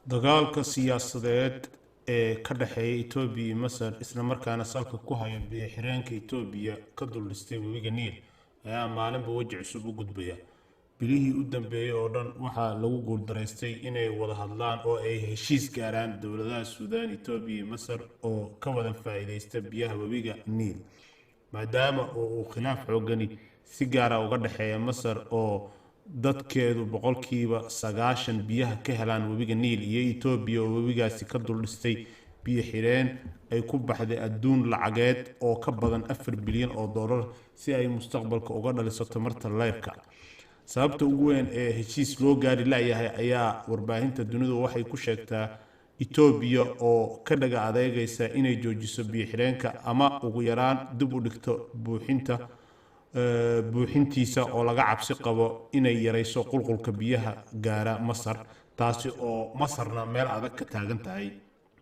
Dagaalka siyaasadeed ee ka dhexeeya Itoobiya iyo Masar, isla markaana salka ku haya biyo-xireenka Itoobiya ka dul dhistay webiga Niil, ayaa maalinba weji cusub u gudbaya. Bilihii u dambeeyay oo dhan waxaa lagu guuldaraystay inay wada hadlaan oo ay heshiis gaaraan dowladaha Suudaan, Itoobiya iyo Masar oo ka wada faa'iidaysta biyaha webiga Niil, maadaama oo uu khilaaf xoogani si gaara uga dhexeeya Masar oo dadkeedu 90% biyaha ka helaan webiga Niil, iyo Itoobiya oo webigaasi ka dul dhistay biyo xireen ay ku baxday adduun lacageed oo ka badan 4 bilyan oo dollar si ay mustaqbalka uga dhaliso tamarta leyrka. Sababta ugu weyn ee heshiis loo gaari layahay ayaa warbaahinta dunidu waxay ku sheegtaa Itoobiya oo ka dhaga adeegaysa inay joojiso biyo xireenka ama ugu yaraan dib u dhigto buuxintiisa, oo laga cabsi qabo inay yareyso qulqulka biyaha gaara Masar, taasi oo Masarna meel adag ka taagan tahay.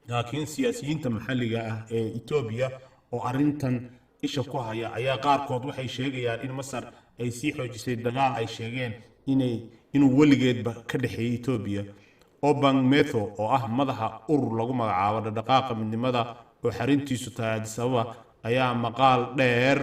Laakiin siyaasiyiinta maxalliga ah ee Itoobiya oo arrintan isha ku haya ayaa qaarkood waxay sheegayaan in Masar ay sii xoojisay dagaal ay sheegeen inuu weligeedba ka dhexeeyay Itoobiya. Obang Metho, oo ah madaxa urur lagu magacaabo Dhaqdhaqaaqa Midnimada oo xarintiisu tahay Addis Ababa, ayaa maqaal dheer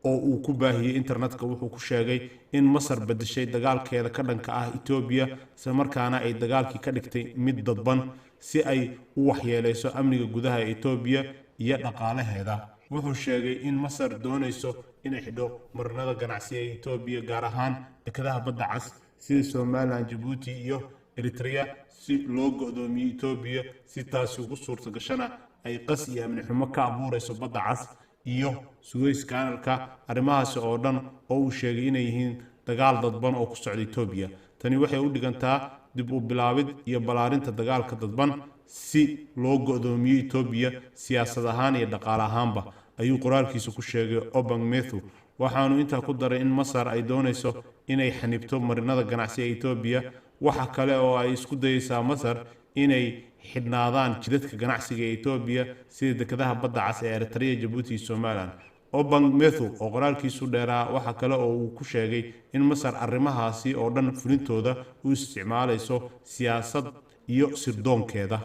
oo uu ku baahiyey internetka wuxuu ku sheegay in Masar bedeshay dagaalkeeda ka dhanka ah Itoobiya, isla markaana ay dagaalkii ka dhigtay mid dadban si ay u waxyeeleyso amniga gudaha ee Itoobiya iyo dhaqaalaheeda. Wuxuu sheegay in Masar doonayso inay xidho marinada ganacsi ee Itoobiya, gaar ahaan dekedaha Badda Cas sida Somaliland, Jabuuti iyo Eritrea, si loo go'doomiyo Itoobiya. Si taasi ugu suurta gashana ay qas iyo amni xumo ka abuureyso Badda Cas iyo Suez Canalka, arrimahaasi oo dhan oo uu sheegay inay yihiin dagaal dadban oo ku socda Itoobiya. Tani waxay u dhigantaa dib u bilaabid iyo ballaarinta dagaalka dadban si loo go'doomiyo Itoobiya siyaasad ahaan iyo dhaqaale ahaanba, ayuu qoraalkiisa ku sheegay Obang Metho. Waxaanu intaa ku daray in Masar ay doonayso inay xanibto marinada ganacsi ee Itoobiya. Waxa kale oo ay isku dayeysaa Masar inay xidhnaadaan jidadka ganacsiga ee Itoobiya sida dekedaha Badda Cas ee Eritrea, Jabuuti iyo Somaliland. Obang Metho oo qoraalkiisu dheeraa waxa kale oo uu ku sheegay in Masar arrimahaasi oo dhan fulintooda u isticmaalayso siyaasad iyo sirdoonkeeda.